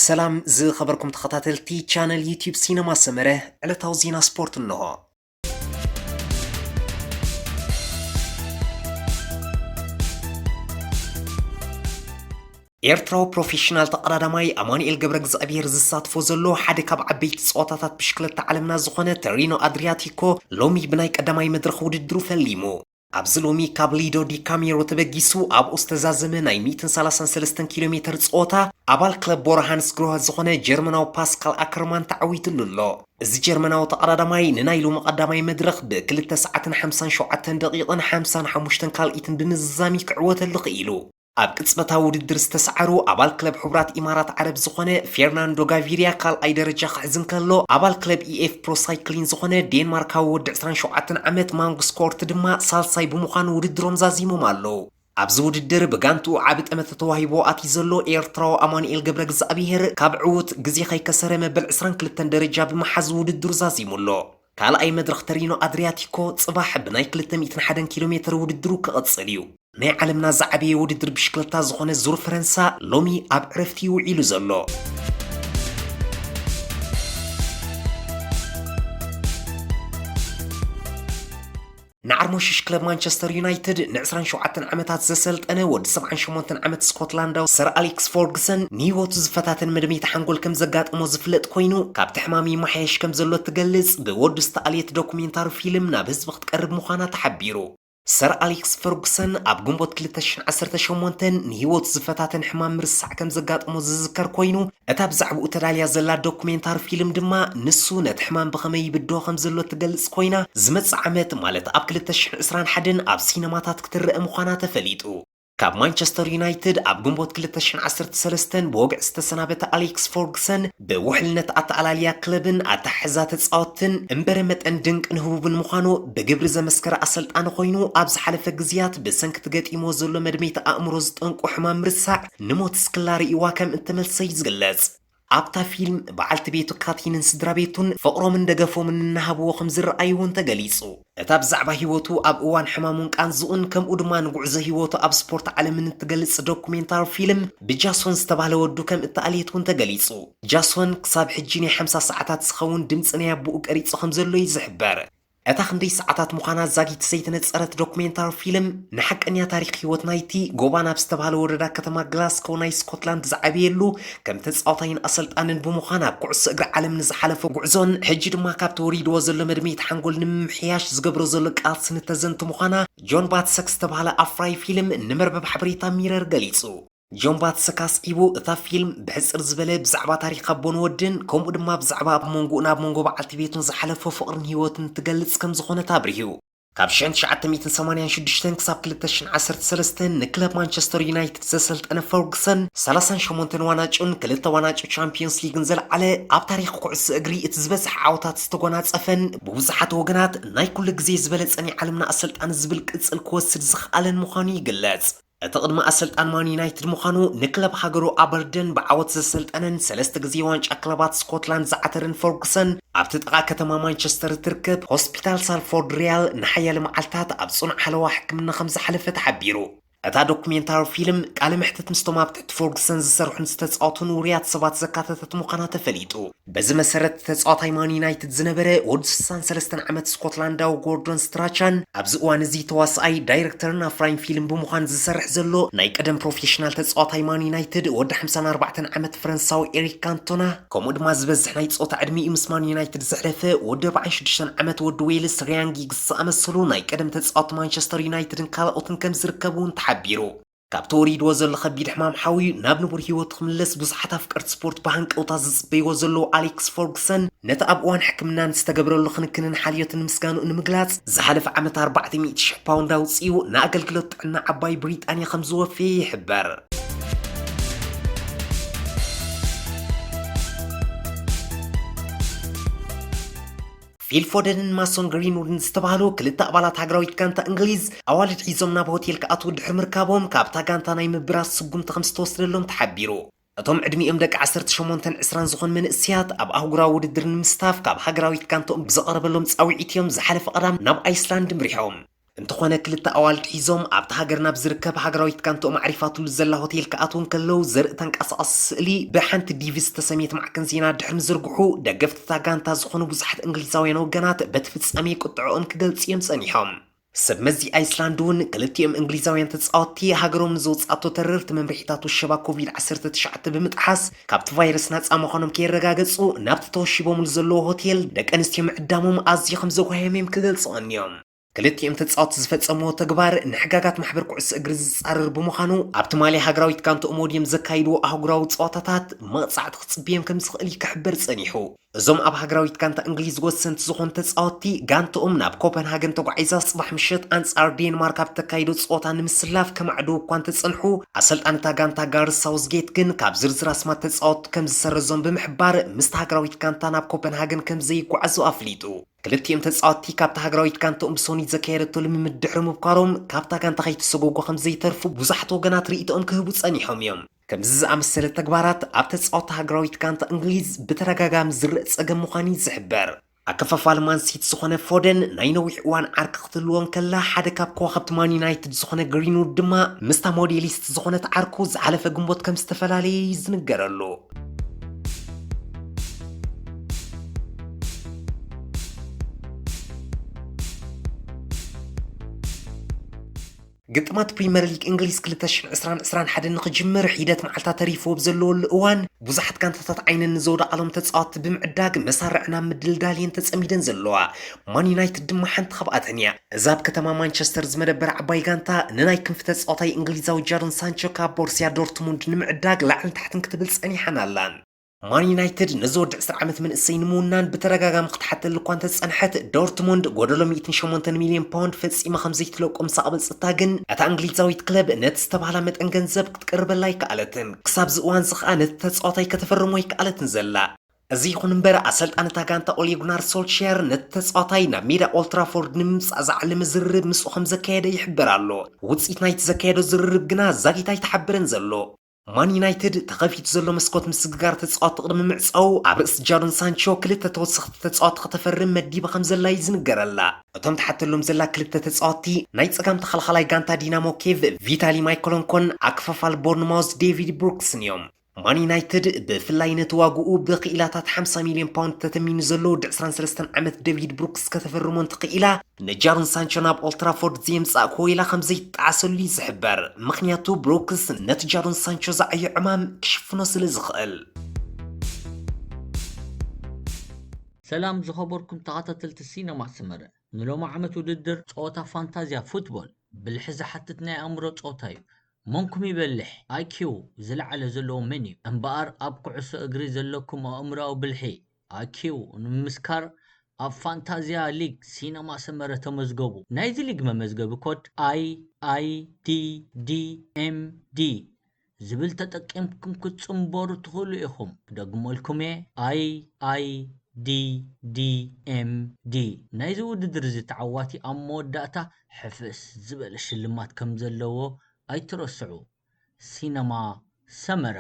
ሰላም ዝኸበርኩም ተኸታተልቲ ቻነል ዩቲዩብ ሲነማ ሰመረ፣ ዕለታዊ ዜና ስፖርት እንሆ። ኤርትራዊ ፕሮፌሽናል ተቐዳዳማይ ኣማኑኤል ገብረ እግዚኣብሔር ዝሳትፎ ዘሎ ሓደ ካብ ዓበይቲ ጸወታታት ብሽክለታ ዓለምና ዝኾነ ተሪኖ ኣድሪያቲኮ ሎሚ ብናይ ቀዳማይ መድረኽ ውድድሩ ፈሊሙ። ኣብዚ ሎሚ ካብ ሊዶ ዲ ካሜሮ ተበጊሱ ኣብኡ ዝተዛዘመ ናይ ሚእትን ሰላሳን ሰለስተን ኪሎ ሜተር ጸወታ ኣባል ክለብ ቦራ ሃንስ ግሮህ ዝኾነ ጀርመናዊ ፓስካል ኣከርማን ተዓዊትሉ ኣሎ። እዚ ጀርመናዊ ተቐዳዳማይ ንናይ ሎሚ ቀዳማይ መድረኽ ብክልተ ሰዓትን ሓምሳን ሸውዓተን ደቂቕን ሓምሳን ሓሙሽተን ካልኢትን ብምዝዛም ክዕወተሉ ክኢሉ። ኣብ ቅጽበታዊ ውድድር ዝተሰዓሩ ኣባል ክለብ ሕቡራት ኢማራት ዓረብ ዝኾነ ፌርናንዶ ጋቪሪያ ካልኣይ ደረጃ ክሕዝ እንከሎ፣ ኣባል ክለብ ኢኤፍ ፕሮ ሳይክሊን ዝኾነ ዴንማርካዊ ወዲ ዕስራን ሸውዓተን ዓመት ማንጉስ ኮርት ድማ ሳልሳይ ብምዃን ውድድሮም ዛዚሞም ኣለዉ። ኣብዚ ውድድር ብጋንትኡ ዓቢ ጠመተ ተዋሂቦ ኣትዩ ዘሎ ኤርትራዊ ኣማኑኤል ገብረ እግዚኣብሔር ካብ ዕዉት ግዜ ከይከሰረ መበል ዕስራን ክልተን ደረጃ ብምሓዝ ውድድሩ ዛዚሙ ኣሎ። ካልኣይ መድረኽ ተሪኖ ኣድሪያቲኮ ጽባሕ ብናይ ክልተ ሚእትን ሓደን ኪሎ ሜተር ውድድሩ ክቕጽል እዩ። ናይ ዓለምና ዝዓበየ ውድድር ብሽክለታ ዝኾነ ዙር ፈረንሳ ሎሚ ኣብ ዕረፍቲ እዩ ውዒሉ ዘሎ። ንዓርሞሽሽ ክለብ ማንቸስተር ዩናይትድ ንዕስራን ሸውዓተን ዓመታት ዘሰልጠነ ወዲ ሰብዓን ሸሞንተን ዓመት ስኮትላንዳዊ ሰር ኣሌክስ ፎርግሰን ንህይወቱ ዝፈታተን መድመይቲ ሓንጎል ከም ዘጋጠሞ ዝፍለጥ ኮይኑ፣ ካብቲ ሕማም ይመሓየሽ ከም ዘሎ እትገልጽ ብወዱ ዝተኣልየት ዶኩሜንታሪ ፊልም ናብ ህዝቢ ክትቀርብ ምዃና ተሓቢሩ። ሰር ኣሌክስ ፈርጉሰን ኣብ ግንቦት ክልተ ሽሕን ዓሰርተ ሸሞንተን ንህይወቱ ዝፈታተን ሕማም ምርሳዕ ከም ዘጋጠሞ ዝዝከር ኮይኑ፣ እታ ብዛዕባኡ ተዳልያ ዘላ ዶኩሜንታሪ ፊልም ድማ ንሱ ነቲ ሕማም ብኸመይ ይብድሆ ከም ዘሎ እትገልጽ ኮይና፣ ዝመጽእ ዓመት ማለት ኣብ ክልተ ሽሕን ዕስራን ሓደን ኣብ ሲነማታት ክትረአ ምዃና ተፈሊጡ። ካብ ማንቸስተር ዩናይትድ ኣብ ግንቦት ክልተ ሽሕን ዓሰርተ ሰለስተን ብወግዒ ዝተሰናበተ ኣሌክስ ፎርግሰን፣ ብውሕልነት ኣተኣላልያ ክለብን ኣተሓሕዛ ተጻወትትን እምበረ መጠን ድንቅን ህቡብን ምዃኑ ብግብሪ ዘመስከረ ኣሰልጣኒ ኮይኑ፣ ኣብ ዝሓለፈ ግዜያት ብሰንኪ እቲ ገጢምዎ ዘሎ መድመይቲ ኣእምሮ ዝጠንቁ ሕማም ምርሳዕ ንሞት ስክላ ርእይዋ ከም እተመልሰ እዩ ዝግለጽ። ኣብታ ፊልም፣ በዓልቲ ቤቱ ካቲንን ስድራ ቤቱን ፍቕሮምን ደገፎምን እናሃብዎ ከም ዝረኣዩ እውን ተገሊጹ። እታ ብዛዕባ ህይወቱ ኣብ እዋን ሕማሙን ቃንዝኡን፣ ከምኡ ድማ ንጉዕዞ ህይወቱ ኣብ ስፖርት ዓለምን እትገልጽ ዶኩሜንታሪ ፊልም፣ ብጃሶን ዝተባህለ ወዱ ከም እተኣልየት እውን ተገሊጹ። ጃሶን ክሳብ ሕጂ ናይ ሓምሳ ሰዓታት ዝኸውን ድምጺ ናይ ኣቦኡ ቀሪጹ ከም ዘሎ እዩ ዝሕበር። እታ ክንደይ ሰዓታት ምዃና ዛጊት ዘይተነጸረት ዶኩሜንታሪ ፊልም፣ ንሓቀኛ ታሪኽ ህይወት ናይቲ ጎባን ኣብ ዝተባህለ ወረዳ ከተማ ግላስኮ ናይ ስኮትላንድ ዝዓበየሉ፣ ከም ተጻዋታይን ኣሰልጣንን ብምዃን ኣብ ኩዕሶ እግሪ ዓለም ንዝሓለፎ ጉዕዞን፣ ሕጂ ድማ ካብ ተወሪድዎ ዘሎ መድመይቲ ሓንጎል ንምምሕያሽ ዝገብሮ ዘሎ ቃልሲ ንተዘንቱ ምዃና፣ ጆን ባትሰክ ዝተባህለ ኣፍራይ ፊልም ንመርበብ ሓበሬታ ሚረር ገሊጹ። ጆን ባትሰክ ኣስዒቡ፣ እታ ፊልም ብሕጽር ዝበለ ብዛዕባ ታሪኽ ኣቦን ወድን፣ ከምኡ ድማ ብዛዕባ ኣብ መንጎኡን ኣብ መንጎ በዓልቲ ቤቱን ዝሓለፎ ፍቕርን ህይወትን እትገልጽ ከም ዝኾነት ኣብሪሁ። ካብ ሽሕን ትሽዓተ ሚእትን ሰማንያን ሽዱሽተን ክሳብ ክልተ ሽሕን ዓሰርተ ሰለስተን ንክለብ ማንቸስተር ዩናይትድ ዘሰልጠነ ፈርጉሰን፣ ሰላሳን ሸሞንተን ዋናጩን ክልተ ዋናጩ ቻምፒዮንስ ሊግን ዘልዓለ፣ ኣብ ታሪኽ ኩዕሶ እግሪ እቲ ዝበዝሐ ዓወታት ዝተጎናጸፈን ብብዙሓት ወገናት ናይ ኩሉ ግዜ ዝበለጸ ናይ ዓለምና ኣሰልጣኒ ዝብል ቅጽል ክወስድ ዝኸኣለን ምዃኑ ይግለጽ። እቲ ቅድሚ ኣሰልጣን ማን ዩናይትድ ምዃኑ፣ ንክለብ ሃገሩ ኣበርደን ብዓወት ዘሰልጠነን ሰለስተ ግዜ ዋንጫ ክለባት ስኮትላንድ ዝዓተረን ፈርጉሰን፣ ኣብቲ ጥቓ ከተማ ማንቸስተር እትርከብ ሆስፒታል ሳልፎርድ ሪያል ንሓያለ መዓልታት ኣብ ጽኑዕ ሓለዋ ሕክምና ከም ዝሓለፈ ተሓቢሩ። እታ ዶኩሜንታሪ ፊልም፣ ቃለ መሕትት ምስቶም ኣብ ትሕቲ ፈርጉሰን ዝሰርሑን ዝተጻወቱን ውሩያት ሰባት ዘካተተት ምዃና ተፈሊጡ። በዚ መሰረት፣ ተጻዋታይ ማን ዩናይትድ ዝነበረ ወዲ ስሳን ሰለስተን ዓመት ስኮትላንዳዊ ጎርዶን ስትራቻን፣ ኣብዚ እዋን እዚ ተዋስኣይ፣ ዳይረክተርን ኣፍራይን ፊልም ብምዃን ዝሰርሕ ዘሎ ናይ ቀደም ፕሮፌሽናል ተጻዋታይ ማን ዩናይትድ ወዲ ሓምሳን ኣርባዕተን ዓመት ፈረንሳዊ ኤሪክ ካንቶና፣ ከምኡ ድማ ዝበዝሕ ናይ ጾታ ዕድሚኡ ምስ ማን ዩናይትድ ዘሕለፈ ወዲ ኣርባዓን ሽዱሽተን ዓመት ወዲ ዌልስ ሪያን ጊግስ ዝኣመሰሉ ናይ ቀደም ተጻወቲ ማንቸስተር ዩናይትድን ካልኦትን ከም ዝርከቡ እውን ተሓቢሩ። ካብ ተወሪድዎ ዘሎ ከቢድ ሕማም ሓውዩ ናብ ንቡር ህይወቱ ክምለስ ብዙሓት ኣፍቀርቲ ስፖርት ብሃንቀውታ ዝጽበይዎ ዘለዉ ኣሌክስ ፈርጉሰን፣ ነቲ ኣብ እዋን ሕክምናን ዝተገብረሉ ክንክንን ሓልዮትን ምስጋንኡ ንምግላጽ፣ ዝሓለፈ ዓመት ኣርባዕተ ሚእቲ ሽሕ ፓውንድ ኣውጺኡ ንኣገልግሎት ጥዕና ዓባይ ብሪጣንያ ከም ዝወፈየ ይሕበር። ፊል ፎደንን ማሶን ግሪንውድን ዝተባህሉ ክልተ ኣባላት ሃገራዊት ጋንታ እንግሊዝ፣ ኣዋልድ ሒዞም ናብ ሆቴል ክኣትዉ ድሕሪ ምርካቦም፣ ካብታ ጋንታ ናይ ምብራስ ስጉምቲ ከም ዝተወስደሎም ተሓቢሩ። እቶም ዕድሚኦም ደቂ ዓሰርተ ሸሞንተን ዕስራን ዝኾኑ መንእሰያት፣ ኣብ ኣህጉራዊ ውድድር ንምስታፍ ካብ ሃገራዊት ጋንታኦም ብዝቐረበሎም ጻውዒት እዮም ዝሓለፈ ቀዳም ናብ ኣይስላንድ ምሪሖም። እንተኾነ ክልተ ኣዋልድ ሒዞም ኣብቲ ሃገር ናብ ዝርከብ ሃገራዊት ጋንትኦም ኣዕሪፋትሉ ዘላ ሆቴል ክኣትዉ እንከለዉ ዘርኢ ተንቀሳቓሲ ስእሊ ብሓንቲ ዲቪ ዝተሰምየት ማዕከን ዜና ድሕሪ ምዝርግሑ፣ ደገፍቲ እታ ጋንታ ዝኾኑ ብዙሓት እንግሊዛውያን ወገናት በቲ ፍጻሜ ቁጥዐኦም ክገልጹ እዮም ጸኒሖም። ሰብ መዚ ኣይስላንድ እውን ክልቲኦም እንግሊዛውያን ተጻወትቲ ሃገሮም ንዘውጽኣቶ ተረርቲ መምርሒታት ውሸባ ኮቪድ ዓሰርተ ትሽዓተ ብምጥሓስ ካብቲ ቫይረስ ናጻ ምዃኖም ከየረጋገጹ ናብቲ ተወሺቦምሉ ዘለዉ ሆቴል ደቂ ኣንስትዮ ምዕዳሞም ኣዝዩ ከም ዘጓህዮም እዮም ክገልጹ ቀንዮም። ክልቲኦም ተጻወትቲ ዝፈጸምዎ ተግባር ንሕጋጋት ማሕበር ኩዕሶ እግሪ ዝጻረር ብምዃኑ፣ ኣብ ትማሊ ሃገራዊት ጋንትኦም ወድዮም ዘካይድዎ ኣህጉራዊ ጸዋታታት መቕጻዕቲ ክጽብዮም ከም ዝኽእል እዩ ክሕበር ጸኒሑ። እዞም ኣብ ሃገራዊት ጋንታ እንግሊዝ ወሰንቲ ዝኾኑ ተጻወትቲ፣ ጋንትኦም ናብ ኮፐንሃገን ተጓዒዛ ጽባሕ ምሸት ኣንጻር ዴንማርክ ኣብ ተካይዶ ጸወታ ንምስላፍ ከማዕድዉ እኳ እንተጸንሑ፣ ኣሰልጣኒ እታ ጋንታ ጋርስ ሳውዝጌት ግን ካብ ዝርዝር ኣስማት ተጻወትቲ ከም ዝሰረዞም ብምሕባር፣ ምስቲ ሃገራዊት ጋንታ ናብ ኮፐንሃገን ከም ዘይጓዓዙ ኣፍሊጡ። ክልቲኦም ተጻወትቲ ካብታ ሃገራዊት ጋንትኦም ብሶኒ ዘካየደቶ ልምምድ ድሕሪ ምብኳሮም፣ ካብታ ጋንታ ከይተሰጎጎ ከም ዘይተርፉ ብዙሓት ወገናት ርእይቶኦም ክህቡ ጸኒሖም እዮም። ከምዚ ዝኣመሰለ ተግባራት ኣብ ተጻወትቲ ሃገራዊት ጋንታ እንግሊዝ ብተደጋጋሚ ዝረእ ጸገም ምዃኑ እዩ ዝሕበር። ኣከፋፋሊ ማን ሲቲ ዝኾነ ፎደን ናይ ነዊሕ እዋን ዓርኪ ክትህልዎ እንከላ፣ ሓደ ካብ ከዋኽብቲ ማን ዩናይትድ ዝኾነ ግሪንውድ ድማ ምስታ ሞዴሊስት ዝኾነት ዓርኩ ዝሓለፈ ግንቦት ከም ዝተፈላለየ እዩ ዝንገረሉ። ግጥማት ፕሪምየር ሊግ እንግሊዝ ክልተ ሽሕን ዕስራን ዕስራን ሓደን ንኽጅምር ሒደት መዓልታት ተሪፍዎ ብዘለወሉ እዋን፣ ብዙሓት ጋንታታት ዓይነን ንዘውደቓሎም ተጻወትቲ ብምዕዳግ መሳርዕ ናብ ምድልዳል እየን ተጸሚደን ዘለዋ። ማን ዩናይትድ ድማ ሓንቲ ካብኣተን እያ። እዛ ኣብ ከተማ ማንቸስተር ዝመደበር ዓባይ ጋንታ፣ ንናይ ክንፊ ተጻዋታይ እንግሊዛዊ ጃዶን ሳንቾ ካብ ቦርሲያ ዶርትሙንድ ንምዕዳግ ላዕልን ታሕትን ክትብል ጸኒሓን ኣላን። ማን ዩናይትድ ነዚ ወዲ ዕስራ ዓመት መንእሰይ ንምውናን ብተደጋጋሚ ክትሓተሉ እኳ እንተጸንሐት፣ ዶርትሙንድ ጎደሎ ሚእትን ሸሞንተን ሚልዮን ፓውንድ ፈጺማ ከም ዘይትለቆ ምስ ኣቕበጸታ ግን፣ እታ እንግሊዛዊት ክለብ ነቲ ዝተባህላ መጠን ገንዘብ ክትቅርበላ ኣይከኣለትን። ክሳብ እዚ እዋን እዚ ከኣ ነቲ ተጻዋታይ ከተፈርሞ ኣይከኣለትን ዘላ። እዚ ይኹን እምበር፣ ኣሰልጣኒ እታ ጋንታ ኦሌ ጉናር ሶልሽየር ነቲ ተጻዋታይ ናብ ሜዳ ኦልትራፎርድ ንምምጻእ ዝዓለመ ዝርርብ ምስኡ ከም ዘካየደ ይሕበር ኣሎ። ውጽኢት ናይቲ ዘካየዶ ዝርርብ ግና ዛጊት ኣይተሓበረን ዘሎ። ማን ዩናይትድ ተኸፊቱ ዘሎ መስኮት ምስግጋር ተጻወትቲ ቅድሚ ምዕጻው ኣብ ርእሲ ጃዶን ሳንቾ ክልተ ተወሰኽቲ ተጻወትቲ ከተፈርም መዲባ ከም ዘላ እዩ ዝንገረላ። እቶም ተሓተሎም ዘላ ክልተ ተጻወትቲ ናይ ጸጋም ተኸላኻላይ ጋንታ ዲናሞ ኬቭ ቪታሊ ማይኮሎንኮን ኣክፋፋል ቦርንማውዝ ዴቪድ ብሩክስን እዮም። ማን ዩናይትድ ብፍላይ ነቲ ዋግኡ ብክኢላታት ሓምሳ ሚልዮን ፓውንድ ተተሚኑ ዘሎ ወዲ ዕስራን ሰለስተን ዓመት ዴቪድ ብሩክስ ከተፈርሞ እንተኽኢላ፣ ንጃዶን ሳንቾ ናብ ኦልትራፎርድ ዘየምጻእ ኮይላ ከም ዘይጣዓሰሉ እዩ ዝሕበር። ምኽንያቱ ብሩክስ ነቲ ጃዶን ሳንቾ ዝዓዮ ዕማም ክሽፍኖ ስለ ዝኽእል። ሰላም ዝኸበርኩም ተኸታተልቲ ሲነማ ሰመረ፣ ንሎሚ ዓመት ውድድር ጸወታ ፋንታዝያ ፉትቦል ብልሒ ዝሓትት ናይ ኣእምሮ ጸወታ እዩ። መንኩም ይበልሕ፣ ኣይኪው ዝለዓለ ዘለዎ መን እዩ? እምበኣር ኣብ ኩዕሶ እግሪ ዘለኩም ኣእምሮኣዊ ብልሒ፣ ኣይኪው፣ ንምምስካር ኣብ ፋንታዝያ ሊግ ሲነማ ሰመረ ተመዝገቡ። ናይዚ ሊግ መመዝገቢ ኮድ ኣይ ኣይ ዲ ዲ ኤም ዲ ዝብል ተጠቂምኩም ክትጽንበሩ ትኽእሉ ኢኹም። ክደግመልኩም እየ፣ ኣይ ኣይ ዲ ዲ ኤም ዲ። ናይዚ ውድድር እዚ ተዓዋቲ ኣብ መወዳእታ ሕፍስ ዝበለ ሽልማት ከም ዘለዎ ኣይትረስዑ። ሲነማ ሰመረ።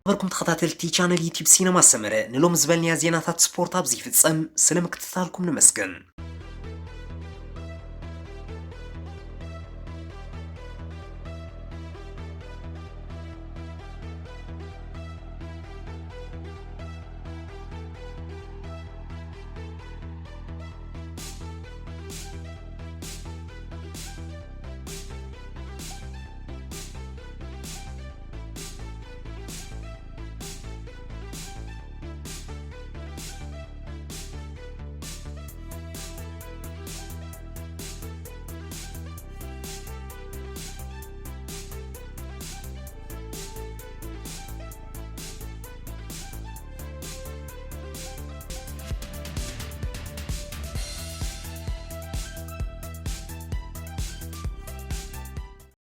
ነበርኩም ተኸታተልቲ ቻነል ዩቲዩብ ሲነማ ሰመረ፣ ንሎም ዝበልንያ ዜናታት ስፖርት ኣብዚ ይፍጸም። ስለ ምክትታልኩም ነመስግን።